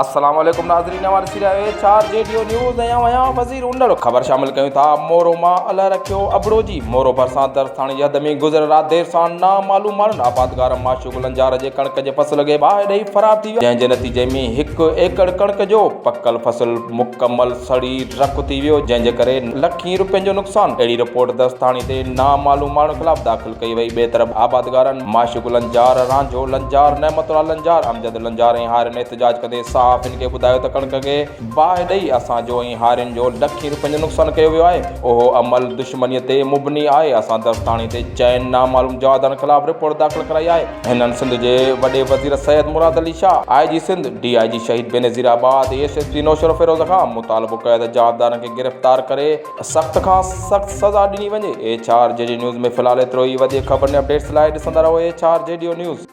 السلام عليڪم ناظرين اوهان ڏسي رهيا آهيو H R G D O news ۽ آئون آهيان وزير انڙ خبر شامل ڪيون ٿا مورو مان الهه رکيو ابڙو جي مورو ڀرسان درس ٿاڻي جي حد ۾ گذريل رات دير سان نامعلوم ماڻهن آبادگار معشوق لنجار جي ڪڻڪ جي فصل کي باهه ڏئي فرار ٿي ويا جنهن جي نتيجي ۾ هڪ ايڪڙ ڪڻڪ جو پڪل فصل مڪمل سڙي رک ٿي ويو جنهن جي ڪري لکين روپين جو نقصان اهڙي رپورٽ درس ٿاڻي تي نامعلوم ماڻهن خلاف داخل ڪئي وئي ٻئي طرف آبادگارن معشوق لنجار رانجهو لنجار نعمت الله لنجار امجد لنجار ۽ هارين احتجاج ڪندي صحافين کي ٻڌايو ته ڪڻڪ کي باهه ڏئي اسان جو ۽ هارين جو لکين روپين جو نقصان ڪيو ويو آهي، اهو عمل دشمنيء تي مبني آهي، اسان درستاڻي تي چئن نامعلوم جوابدارن خلاف رپورٽ داخل ڪرائي آهي. هنن سنڌ جي وڏي وزير Syed Murad Ali Shah, I G Sindh, D I G Shaheed Benazirabad, S S P Naushahro Feroze کان مطالبو ڪيو ته جوابدارن کي گرفتار ڪري سخت کان سخت سزا ڏني وڃي. ايڇ آر جي ڊي نيوز ۾ في الحال ايترو ئي، وڌيڪ خبرن ۽ اپڊيٽس لاء ڏسندا رهو H R G D O news.